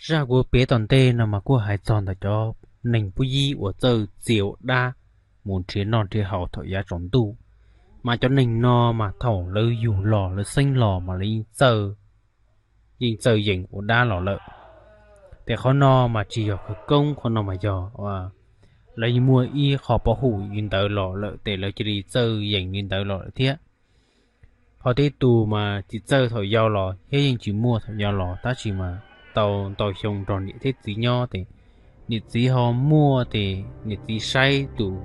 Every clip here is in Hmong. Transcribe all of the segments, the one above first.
Zaj kuv piav tom ntej no mas kuj hais txog ntawm cov neeg pub yib uas txawj txia ua dab mus nrhiav noj nrhiav haus thaum yav tsaus ntuj. Mas cov neeg no mas thaum lawv yug los lawv xeeb los mas lawv yeej txawj, yeej txawj yees ua dab los lawm. Ces qhov no mas tsis yog khawv koob, qhov no mas yog lawv yeej muaj ib qho pov hum li ntawd los lawm ces lawv cia li txawj yees li ntawd los lawm thiab. Ho tej tus mas tsis txawj thaum yau los thiab yeej tsis muaj thaum yau los tab sis mas tau ntau xyoo nrog niam thiab txiv nyob ces niam txiv ho muaj ces niam txiv saib tus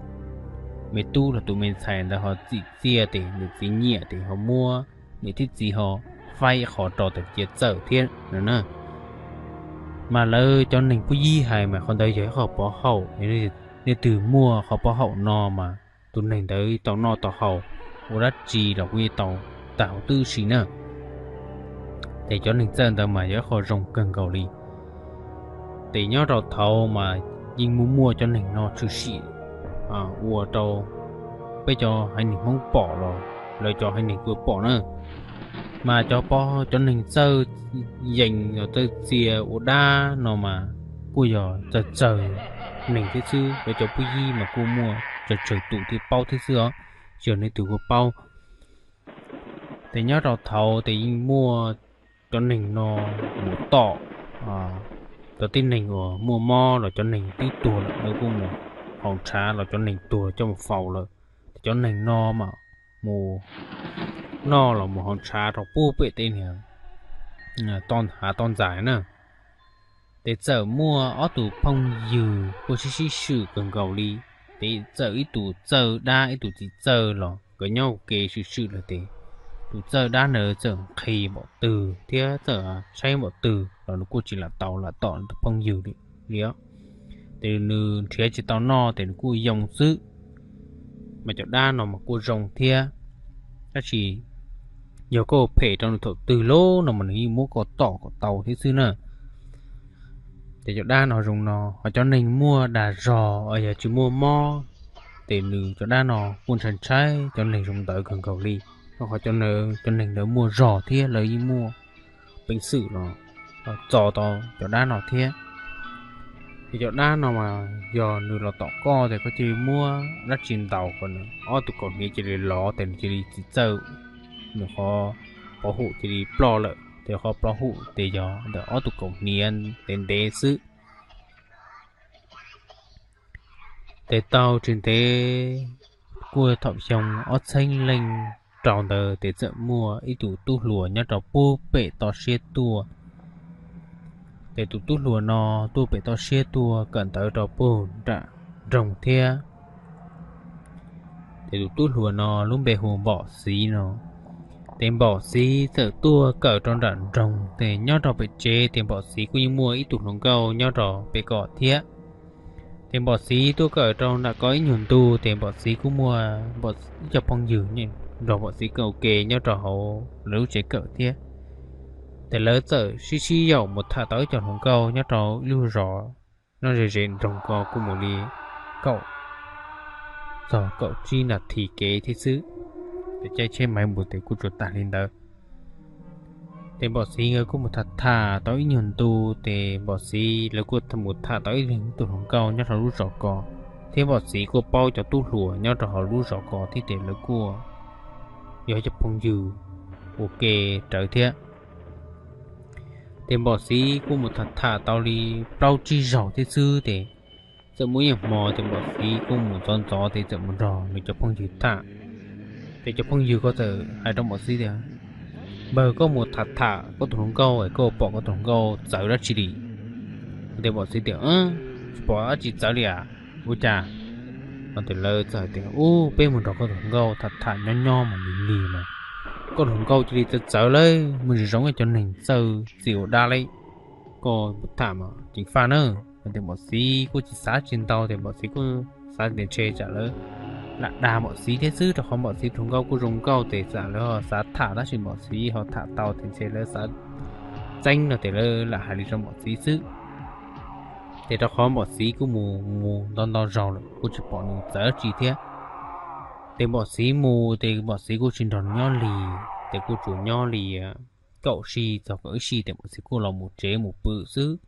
me tub los tus me ntxhais ntawd ho txim txiaj ces niam txiv nyiam ces ho muab, niam thiab txiv ho faib qhov rau tias cia txawj thiab no na. Mas lawv cov neeg pub yib hais mas qhov ntawd yog ib qho pov haum, nej twg muaj qhov pov haum no mas tus neeg ntawd tau noj tau haus, ua dab tsi los kuj yeej tau tag huv tib si na. Ces cov neeg txawj ntawd mas yog ib qho zoo kawg nkaus li. Ces nyob rau thaum mas yeej muaj muaj cov neeg no tshwm sim ua rau peb cov haiv neeg Hmoob pom los lawv cov haiv neeg kuj pom na. Mas cov pov, cov neeg txawj yees los txawj txia ua dab no mas kuj yog txawg txawg neeg thiab xwb, lawv cov pub yib mas kuj muaj tsawg tsawg tus thiaj paub thiab xwb os, tsis yog nej twg kuj paub. Ces nyob rau thaum ces yeej muaj cov neeg no mus tom cov tib neeg uas muaj mob los cov neeg twb tuag lawm lawv kuj mus haus ntshav los cov neeg tuag coj mus faus lawm. Ces cov neeg no mas mus noj los mus haus ntshav rau pub pem tej niag hav toj ntxas na. Ces txawm muaj ob tug phooj ywg kuj sib sib swm kawg nkaus li, ces txawm ib tus txawj dab ib tus tsis txawj los nkawd nyob ua ke swm swm lawm ces tus txawj dab ntawd txawm nqhis npaum twg thiab txawm tshaib npaum twg los nws kuj tsis lam tau lam tom tus phooj ywg li os. Ces nws nrhiav tsis tau noj ces nws kuj yoo xwb. Mas cov dab no mas kuj zoo thiab, tab sis yog koj phem rau nws thaum twg lawm no mas nws yeej muab koj tom kom tau thiab xwb na. Ces cov dab no zoo no, ho cov neeg muaj dag zog yog tsis muaj mob, ces nws cov dab no kuj ntshai ntshai cov neeg zoo ntawd kawg nkaus li. Rau qhov cov neeg ntawd muaj zog thiab lawv yeej muaj peev xwm los txo tau cov dab no thiab. Ces cov dab no mas yog nws los tom koj ces koj cia li muab dab tsi ntaus kom nws ob tug kaus hniav cia li lov ces nws cia li tsis txawj, nws qhov pov hum cia li ploj lawm. Ces qhov pov hum ces yog ntawm ob tug kaus hniav ntev ntev xwb. Ces tau tsis ntev, kuj thaum xyoo ob txheeb leej rau ntawd ces txawm muaj ib tug tub hluas nyob rau pub pem toj siab tuaj. Ces tus tub hluas no tuaj pem toj siab tuaj kawm ntawv rau puag nram nroog thiab. Ces tus tub hluas no lub npe hu Npom Xiv no. Ces Npom Xiv txawm tuaj kawm rau nram nroog ces nyob rau pem tsev ces Npom Xiv kuj yeej muaj ib tug hluas nkauj nyob rau pem ko thiab. Ces Npom Xiv tuaj kawm rau nram ko ib nyuag ntu ces Npom Xiv kuj muaj ib co phooj ywg nrog Npom Xiv kawm ua ke nyob rau hauv lawv lub tsev kawm thiab. Ces lawv txawm sib sib yaum mus tham tau ib co hluas nkauj nyob rau ib lub zos nyob ze ze nroog ko kuj mus li kaum txog kaum tsib nas this kev thiab xwb. Ces caij tsheb maiv mus ces kuj tsuas tag li ntawd. Ces Npom Xiv nkawd kuj mus tham tham tau ib nyuag ntu, ces Npom Xiv lawv kuj mus tham tau ib leeg ib tug hluas nkauj nyob rau lub zos ko, thiab Npom Xiv kuj paub cov tub hluas nyob rau hauv lub zos ko thiab ces lawv kuj yog cov phooj ywg ua ke rawv thiab. Ces Npom Xiv kuj mus tham tham tau li plaub tsib zaug thiab xwb ces txawm muaj ib hmo ces Npom Xiv kuj mus ntxov ntxov ces txawm mus nrog nws cov phooj ywg tham. Ces cov phooj ywg ko txawm hais rau Npom Xiv tias, Npawg, koj mus tham tham koj tus hluas nkauj es koj pom koj tus hluas nkauj txawv dab tsi li? Ces Npom Xiv tias, Tsis pom dab tsi txawv li as, ua cas? No ces lawv txawm hais tias, Ub, peb mus nrog koj tus hluas nkauj tham tham nyob nyob mas lig lig mas koj tus hluas nkauj cia li txawv txawv lawm, muaj ntsis zoo ib cov neeg txawj txia ua dab li. Koj mus tham mas ceev faj na. Ces Npom Xiv kuj tsis xav tsis ntau ces Npom Xiv kuj xav tias ntshe tsam lawv lam dag Npom Xiv thiab xwb, rau qhov Npom Xiv tus hluas nkauj kuj zoo nkauj ces tsam lawv xav tham tab sis Npom Xiv ho tham tau ces ntshe lawv xav txeeb no ces lawv lam hais li rau Npom Xiv xwb. Ces rau qhov Npom Xiv kuj mus mus ntau ntau zaus lawm kuj tsis pom nws txawv dab tsi thiab. Ces Npom Xiv mus ces Npom Xiv kuj tsis nrog nws nyob li, ces kuj tsuas nyob li kaum sij txog kaum ib sij ces Npom Xiv kuj los mus tsev mus pw xwb.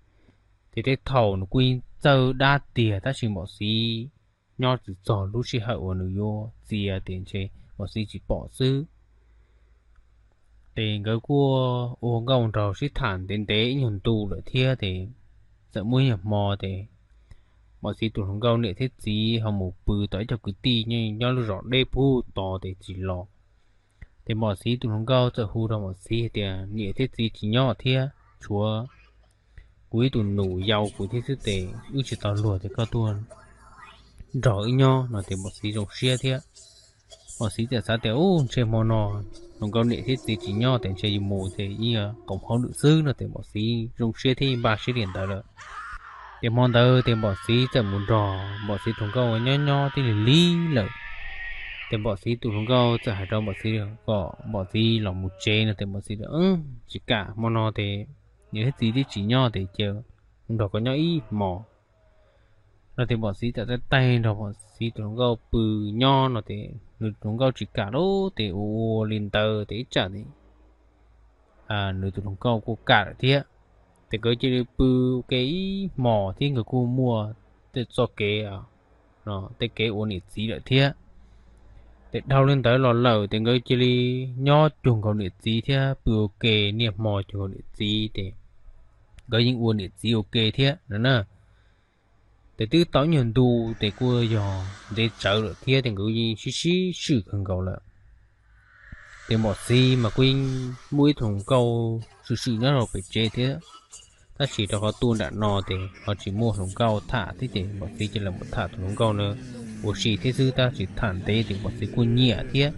Ces tej thaum nws kuj yeej txawj dab tiag tab sis Npom Xiv nyob tsis txog lub sij hawm uas nws yuav txiav ces ntshe Npom Xiv tsis pom xwb. Ces nkawd kuj ua nkauj nraug sib tham ntev ntev ib nyuag ntu lawm thiab ces txawm muaj ib nyuag hmo ces Npom Xiv tus hluas nkauj niam thiab txiv ho mus pw tom ib co kwv tij nyob lub zos deb pug tod ces tsis los. Ces Npom Xiv tus hluas nkauj txawm hu rau Npom Xiv hais tias, Niam thiab txiv tsis nyob thiab, tshuav kuv ib tug nus yau kuv thiab xwb ces wb tsis tau luag ces koj tuaj nrog wb nyob no ces Npom Xiv zoo siab thiab. Npom Xiv txawm xav tias, Ub, ntshe hmo no hluas nkauj niam thiab txiv tsis nyob ces ntshe yus mus ces yeej yuav qaum hauj lwm xwb no ces Npom Xiv zoo siab thiab npaj siab li ntawd lawm. Ces hmo ntawd ces Npom Xiv txawm mus nrog Npom Xiv tus hluas nkauj nyob nyob tib lig lig lawm. Ces Npom Xiv tus hluas nkauj txawm hais rau Npom Xiv kom Npom Xiv los mus tsev no ces Npom Xiv tias, Tsis kam, hmo no ces niam thiab txiv twb tsis nyob ces cia kuv nrog koj nyob ib hmos no ces Npom Xiv txawm taij taij nrog Npom Xiv tus hluas nkauj pw nyob no ces nws tus hluas nkauj tsis kam lauj, ces ua ua li ntawd ces ib tsam nws tus hluas nkauj kuj kam lawm thiab. Ces nkawd cia li pw ua ke ib hmos thiab nkawd kuj muaj tej txoj kev, tej kev ua niam txiv lawm thiab. Ces dhau li ntawd los lawm ces nkawd cia li nyob cuag nkaus niam txiv thiab pw ua ke niaj hmo cuag nkaus niam txiv ces nkawd yeej ua niam txiv ua ke thiab no na. Ces twb tau ib nyuag ntu ces kuj yog ntev tsawv lawm thiab ces nkawd yeej sib sib swm kawg nkaus lawm. Ces Npom Xiv mas kuj yeej muaj ib tug hluas nkauj swm swm nyob rau pem tsev thiab, tab sis rau qhov tuaj nram no ces ho tsis muaj hluas nkauj tham thiab ces Npom Xiv cia li mus tham tus hluas nkauj na ua si thiab xwb tab sis tham ntev ces Npom Xiv kuj nyiam thiab,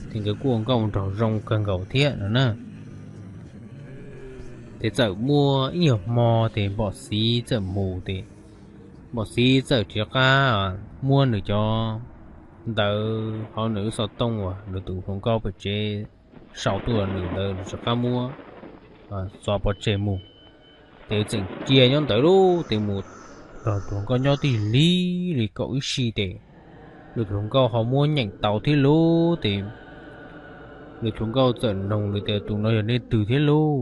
ces nkawd kuj ua nkauj nraug zoo kawg nkaus thiab no na. Ces txawm muaj ib nyuag hmo ces Npom Xiv txawm mus ces Npom Xiv txawm rov qab muab nws cov ntawv hauv nws lub xov tooj uas nws tus hluas nkauj pem tsev sau tuaj nws ntawd nws rov qab muab txo pov tseg mus. Ces txawm cia nyob ntawd lauj, ces mus nrog tus hluas nkauj nyob tib lig li kaum ib si ces nws tus hluas nkauj ho muab nyeem tau thiab lauj, ces nws tus hluas nkauj txawm noog nws tias, Tus no yog nej twg thiab lauj?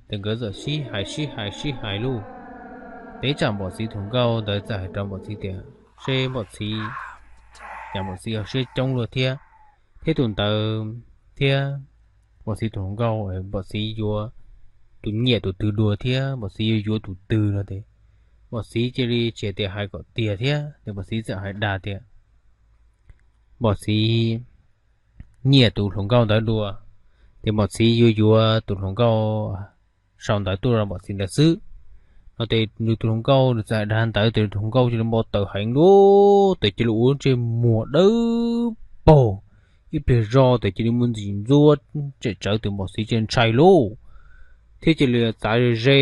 Ces nkawd txawm sib hais sib hais sib hais lauj. Ces ib tsam Npom Xiv tus hluas nkauj ntawd txawm hais rau Npom Xiv tias, Seb Npom Xiv, cas Npom Xiv ho siab coob luaj thiab, thiab tus ntawd thiab Npom Xiv tus hluas nkauj, Npom Xiv yuav tus nyiam tus twg dua thiab Npom Xiv yuav yuav tus twg no ces Npom Xiv cia li tsis tias hais kom tiag thiab ces Npom Xiv txawm hais dag tias Npom Xiv nyiam tus hluas nkauj ntawd dua, ces Npom Xiv yuav yuav tus hluas nkauj sau ntawv tuaj rau Npom Xiv ntawd xwb no ces nws tus hluas nkauj nws txawm hais dag ntawd ces nws tus hluas nkauj cia li npau taws heev lauj, ces cia li ua ntsej muag dawb paug, ib pliag zoj ces cia li muaj ntsis ntxuab tsem tsawv ces Npom Xiv cia li ntshai lauj, thiab cia li txav ze ze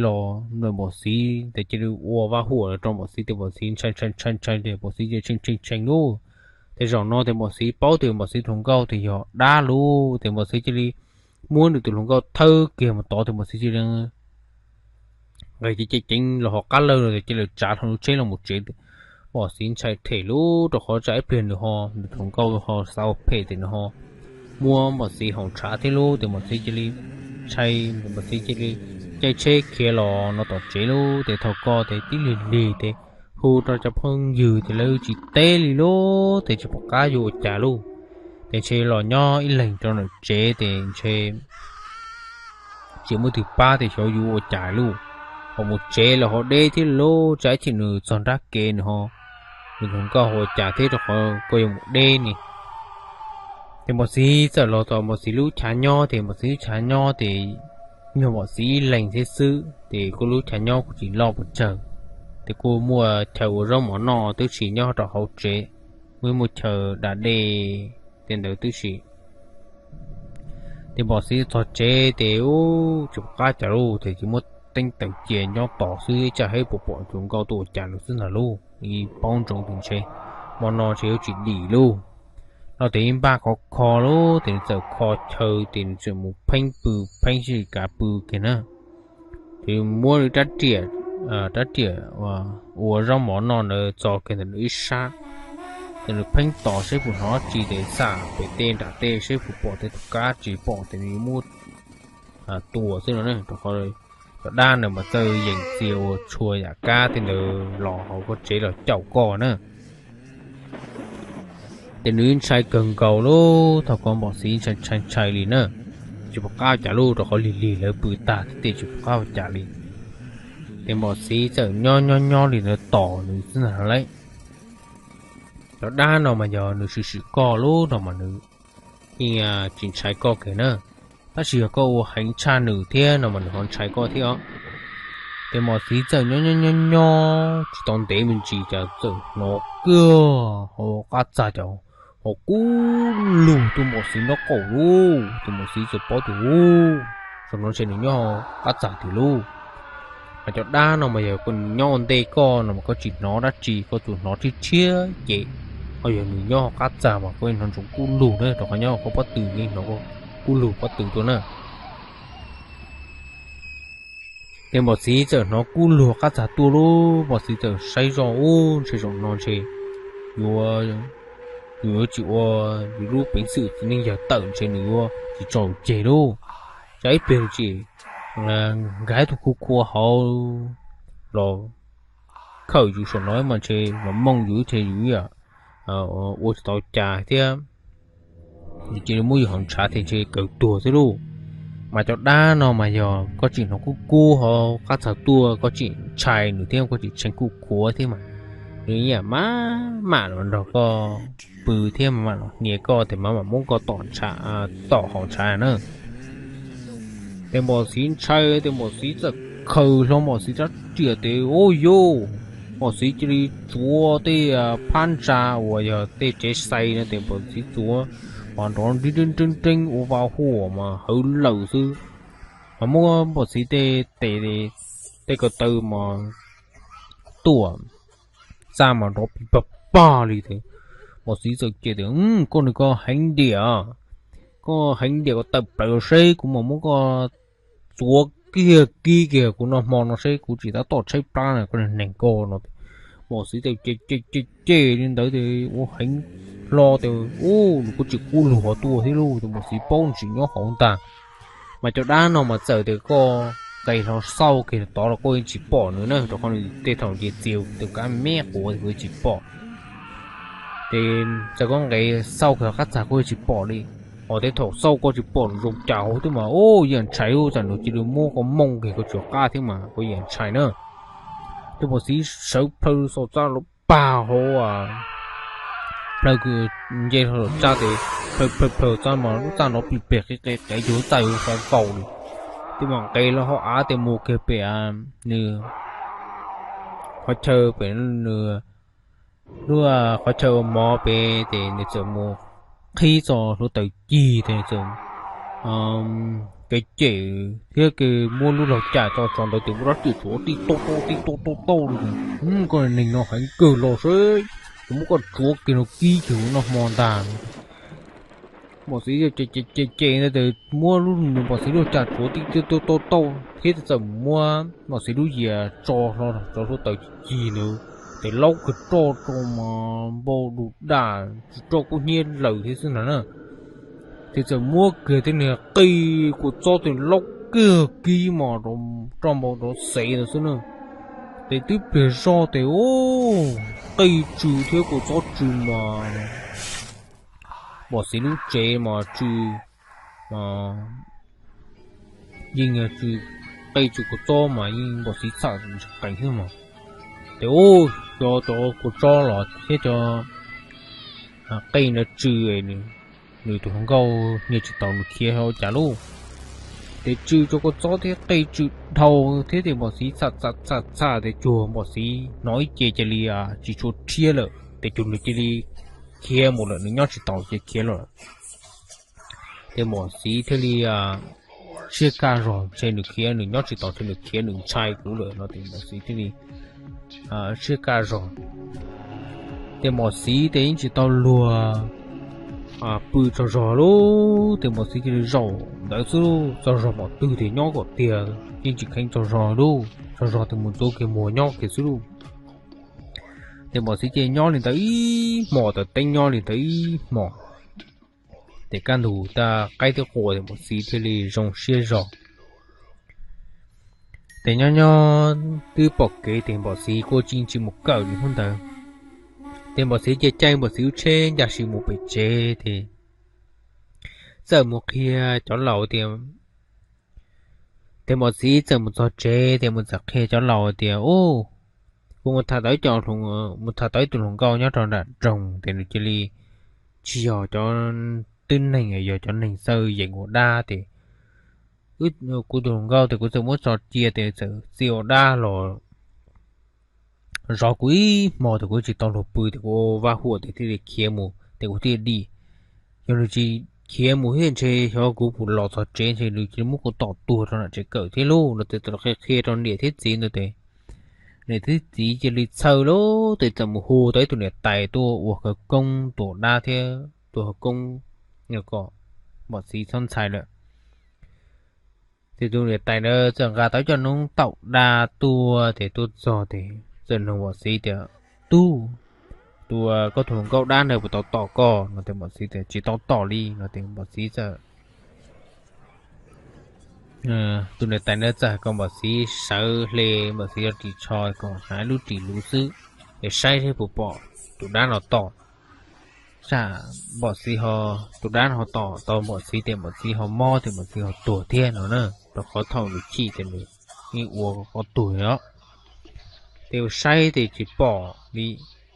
los nram Npom Xiv ces cia li ua vaj huam los rau Npom Xiv ces Npom Xiv ntshai ntshai ntshai ntshai ces Npom Xiv cia li tshee tshee tshee lauj. Ces zaum no ces Npom Xiv paub tias Npom Xiv tus hluas nkauj ces yog dab lauj, ces Npom Xiv cia li muab nws tus hluas nkauj thawb kiag mus tod ces Npom Xiv cia li nqis ceev ceev los hauv qab lawj no ces cia li tsav hlo lub tsheb los mus tsev. Npom Xiv ntshai them lauj, rau qhov tsam ib pliag nws ho, nws tus hluas nkauj ho xav ua phem ces nws ho muab Npom Xiv haus ntshav thiab lauj, ces Npom Xiv cia li ntshai, Npom Xiv cia li caij tsheb khiav los no tom tsev lauj. Ces thaum ko ces tib lig lig ces hu rau cov phooj ywg ces lawv tsis teb li lauj, ces tsis pom qab yuav ua cas lauj. Ces ntshe los nyob ib leeg rau nram tsev ces ntshe tsis muaj twg pab ces xyov yuav ua cas lauj. Ho mus tsev los ho deb thiab lauj, tsam ib chim nws txog nrab kev nws ho, nws tus hluas nkauj ua cas thiab rau qhov koj yuav mus deb ne. Ces Npom Xiv txawm los tom Npom Xiv lub chav nyob ces Npom Xiv lub chav nyob ces nyuag Npom Xiv ib leeg thiab xwb ces kuj lub chav nyob kuj tsis loj pes tsawg, ces kuj muaj chaw ua zaub mov noj twb tsis nyob rau hauv tsev, muaj muaj chaw da dej tej ntawd twb tsis. Ces Npom Xiv txog tsev ces ub tsis pom qab cas lauj, ces tsis muaj teeb taws cia nyob tos xwb, ib tsam heb puas pom tus hluas nkauj tuaj ua cas lawm xwb ntag lauj. Paub ntsoov tias ntshe hmo no ntshe yuav tsis dim lauj. No ces npaj khov kho lauj, ces nws txawm kho chaw ces nws txawm mus pheeb pw, pheeb sib kav pw kiag na. Ces muab nws rab riam, rab riam ua zaub mov noj ntawd txo kiag ntawm nws ib sab, ces nws pheeb tos seb puas hnov dab tsi ces xam pem tej nram tej seb puas pom tej tus kab, tsis pom ces nws yuav muab tua xwb no ne, rau qhov Cov dab ntawd mas txawj yeem txia ua txhua yam kab tej ntawd los hauv koj tsev los caum koj na. Ces nws ntshai kawg nkaus lub thaum ko Npom Xiv ntshai ntshai ntshai li na, tsis pom qab ua cas lub rau qhov lig lig lawv pw tag thiab ces tsis pom qab ua cas li. Ces Npom Xiv txawm nyob nyob nyob li ntawd tos nws xwb ntag lauj. Cov dab no mas yog nws swm swm koj lub no mas nws yeej tsis ntshai koj kiag na, tab sis yog koj ua heev tshaj nws thiab no mas nws ho ntshai koj thiab os. Ces Npom Xiv txawm nyob nyob nyob nyob tsis tau ntev me ntsis cas txawm hnov kiag hauv qab txag cov ho kub lug tuaj Npom Xiv nraub qaum lub. Ces Npom Xiv txawm paub tias ub, zaum no ntshe nws nyob qab txag tiag lub. Mas cov dab no mas yog nws nyob ua ntej koj no mas koj tsis hnov dab tsi, koj tsuas hnov tshiab tshiab ces ho yog nws nyob qab txag mas koj hnov ntsoov kub lug na, rau qhov nyob koj pob tw yeej hnov kub lug pob tw tuaj na. Ces Npom Xiv txawm hnov kub lug qab txag tuaj lub, Npom Xiv txawm saib zoj ub ntshe zaum no ntshe yuav, yuav tsis ua yus lub peev xwm txiv neej yawg tawm ntshe nws yuav tsis tso ceg lub. Tsam ib pliag tsis nkag ib tug khua khua hauv los khawm yus saum no mas ntshe los mooj yus thiab yus ua tsis tau cas thiab. Cia li muab yus hauv ntshav thiab ntshe kawg tuag xwb lauj. Mas cov dab no mas yog koj tseem hnov kub kub hauv qab txag tuaj koj tseem ntshai nws thiab koj tseem tshee kuj khuav thiab mas nws yeej mam mam los nrog koj pw thiab mam mam los hnia koj ces mam mam muab koj tom ntshav, tom hauv ntshav na. Ces Npom Xiv ntshai ces Npom Xiv txawm khaws hlo Npom Xiv rab riam ces ua yuj, Npom Xiv cia li tsuav tej phab ntsa uas yog tej tsev xais no ces Npom Xiv tsuav mas nrov nreeb nreeb nreeb ua vaj huam mas hawv lawm xwb. Mas muab Npom Xiv tej tes, tej ko taw mas tuaj, txaj mas nrov pig pag pag li ces Npom Xiv txawm cem tias, Koj nws koj heev diam, koj heev diam koj tawm plaws los seb kuv mam muab koj txuav kiag kib kiag kuv noj hmo no seb kuv tsis tab tom tshaib plab na koj neeg koj no. Npom Xiv txawm cem cem cem cem li ntawd ces ua heev hlo ces ua nws kuj tsis kub lug hov tuaj thiab lauj, ces Npom Xiv paub nws tsis nyob hauv ntag. Mas cov dab no mas txawm tias koj nqes hlo xauj kiag tod los koj yeej tsis pom nws na, rau qhov nws tej thaum nce txias tus kab me quav kuj tsis pom. Ces txawm koj nqes xauj kiag qab txag koj yeej tsis pom li, hos tej thaum xauj koj tsis pom nws zoo cas hauv thiab mas ua yam ntshai ub, txawm nws cia li muab koj mooj kiag koj tsis qab thiab mas ua yam ntshai na. Ces Npom Xiv sawv plhaw xauj txaj los pag hauv plhaw, nce hlo txaj ces plhaw plhaw plhaw txaj mas lub txaj nrov plig plig qis qis qis cuag lub txaj yuav fav kaum li. Ces mam nqes los hauv av ces mus kiag pem nws qhov chaw pem nws lub qhov chaw ua mov pem ces nws txawm mus qhib txoj hluav taws cig ces nws txawm kev cem thiab kev muab lub laug cam tso tso ntawd ces muab rab riam tsuav tij tauj tauj tij tauj tauj tauj li. Koj neeg no heev kawg los seb, kuv muab koj tsuav kiag no kib kiag kuv noj hmo ntag. Npom Xiv cem cem cem ntawd ces muab lub, nws Npom Xiv lub cam tsuav tij tauj tauj tauj thiab txawm muab Npom Xiv lub yias tso hlo rau hluav taws cig ntawd ces laub kiag roj rau mas npau du daj tsis roj kub hnyiab lawm thiab xwb ntag na. Ces txawm muab kiag tej niag qij kua txob tej laub kiag kib mas roj npau rov xev ntawd xwb na. Ces twb pliag zoj ces qij tsw thiab kua txob tsw mas Npom Xiv lub tsev mas tsw, yeej tsw, qij tsw kua txob mas yeej Npom Xiv txham qees xwb mas. Ces ua cov cov kua txob los thiab cov qij ntawd tsw, nws tus hluas nkauj niag tsis tau nws khiav ua cas lauj. Ces tsw cov kua txob thiab qij tsw dhau thiab ces Npom Xiv txham txham txham txham ces cuag Npom Xiv hnov ib ce cia li tsis tshua rhiab lawm ces cuag nws cia li khiav mus lawm, nws nyob tsis taus ces khiav lawm. Ces Npom Xiv thiaj li siab kaj zog, ntshe nws khiav, nws nyob tsis taus ces nws khiav, nws ntshai kuv lawm no ces Npom Xiv thiaj li siab kaj zog. Ces Npom Xiv ces yeej tsis tau luag pw tsaug zog lauj, ces Npom Xiv cia li zaum ntawd xwb lauj, tsaug zog pom twg ces nyob kom tiag, yeej tsis kheev tsaug zog lauj, tsaug zog ces mus ntxuav kiag muag nyob kiag xwb lauj. Ces Npom Xiv cia li nyob li ntawd ib hmos, taws teeb nyob li ntawd ib hmos. Ces kaj ntug tag qaib twb qua ces Npom Xiv thiaj li zoo siab zog. Ces nyob nyob twb pom kev ces npawm xiv kuj tsis mus kawm li hnub ntawd. Ces npawm xiv ces caij npawm xiv lub tsheb ncaj si mus pem tsev ces txawm mus qhia cov laus tias, ces npawm xiv txawm mus txog tsev ces mus txawm qhia cov laus tias, Ub, kuv mus tham tau ib co, mus tham tau ib tug hluas nkauj nyob rau nram nroog ces nws cia li tsis yog cov tib neeg, yog cov neeg xawj yeem ua dab ces kuv tus hluas nkauj ces kuv txawm muab tso cia ces txawm txia ua dab los zov kuv ib hmo ces kuv tsis tau luag pw ces kuv ua vaj huam ces thiaj li khiav mus ces kuv thiaj dim. Yog nws tsis khiav mus thiab ntshe xyov kuv puas los txog tsev, ntshe nws cia li muab kuv tom tuag rau nram tsev kawm thiab lauj. No ces txawm los qhia qhia rau niam thiab txiv ntawd ces niam thiab txiv cia li txhawj lawm ces txawm mus hu tau ib tug niam tais tuaj ua khawv koob tua dab thiab tua khawv koob kom npawm xiv txhob ntshai lawm. Ces tus niam tais ntawd txawm nqa tau ib co noob taum dab tuaj ces tuaj txog ces txawm nug npawm xiv tias, Tub, tus, koj tus hluas nkauj dab ntawd puas tau tom koj? No ces npawm xiv tias, Tsis tau tom li. No ces npawm xiv txawm tus niam tais ntawd txawm hais kom npawm xiv sawv hle npawm xiv cov ris tsho kom hnav lub ris luv xwb es saib seb puas pom tus dab no tom. Tsam npawm xiv ho, tus dab no ho tom tau npawm xiv ces npawm xiv ho mob ces npawm xiv ho tuag thiab no na, rau qhov thaum nws chim ces nws yeej ua qhov tuag os. Ces ua saib ces tsis pom li,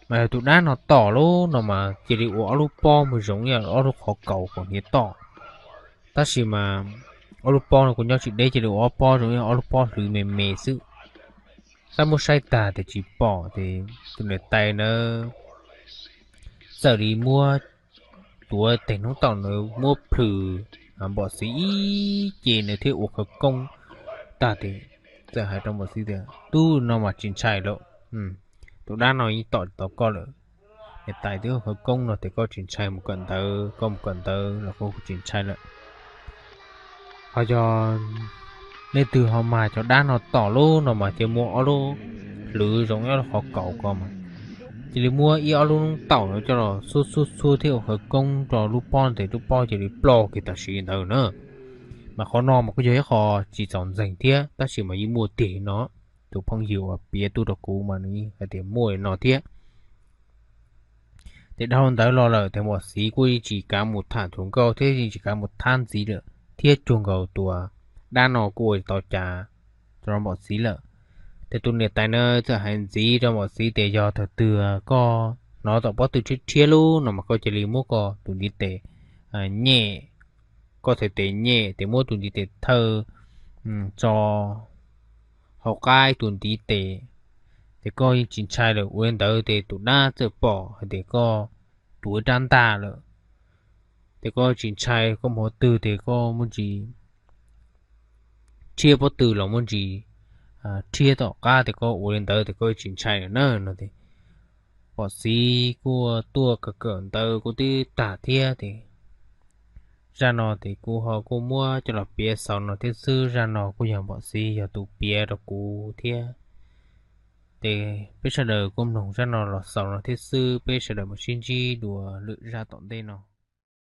mas yog tus dab no tom lauj no mas cia li ua ob lub pob mus zoo ib yam ob lub qhov kaus kom hniav tom. Tab sis mas ob lub pob no kuj nyob tsis deb, cia li ua ob pob zoo ib yam ob lub pob hlwv me me xwb. Tab muab saib tag ces tsis pom ces tus niam tais ntawd txawm li muab, tuav tes noob taum ntawd muab plhws npawm xiv ib ce nws thiaj ua khawv koob tag ces txawm hais rau npawm xiv tias, Tub, no mas tsis ntshai lawm, tus dab no yeej tom tsis tau koj lawm. Niam tais twb ua khawv koob no ces koj tsis ntshai mus kawm ntawv, koj mus kawm ntawv los koj tsis ntshai lawm. Ho yog leej twg ho mag cov dab no tom lauj no mas cia li muab ob lub hlwv zoo ib yam qhov kaus ko mas cia li muab ib ob lub noob taum coj los xuab xuab xuab thiab ua khawv koob rau lub pob ces lub pob cia li ploj kiag tam sim ntawd na. Mas qhov no mas kuj yog ib qho tsis txaus ntseeg thiab tab sis mas yeej muaj tiag li no. Tus phooj ywg uas piav tuaj rau kuv mas nws hais tias muaj li no thiab. Ces dhau ntawd los lawm ces npawm xiv kuj yeej tsis kav mus tham tus hluas nkauj thiab yeej tsis kav mus thab ntxiv lawm thiab cuag nkaus tus dab no kuj ua tsis tau cas rau npawm xiv lawm. Ces tus niam tais na txawm hais ntxiv rau npawm xiv tias yog thaum twg koj hnov tom pob tw rhiab rhiab lub no mas koj cia li muab koj tus ntiv tes nyem, koj txhais tes nyem ces muab tus ntiv tes thawj tso hauv qab ib tus ntiv tes, ces koj yeej tsis ntshai lawm. Ua li ntawd ces tus dab txawm pom hais tias koj tuav ib rab ntaj lawm, ces koj tsis ntshai, koj mus qhov twg ces koj muaj ntsis rhiab pob tw los muaj ntsis rhiab tom qab ces koj ua li ntawd ces koj tsis ntshai lawm na no ces npawm xiv kuj tuaj kawm kawm ntawv kuj twb tag thiab ces zaj no ces kuv ho kuj muab coj los piav xaus no thiab xwb. Zaj no kuj yog npawm xiv yog tus piav rau kuv thiab. Ces peb sawv daws kuj mloog zaj no los xaus no thiab xwb, peb sawv daws mam sib ntsib dua lwm zaj tom ntej no.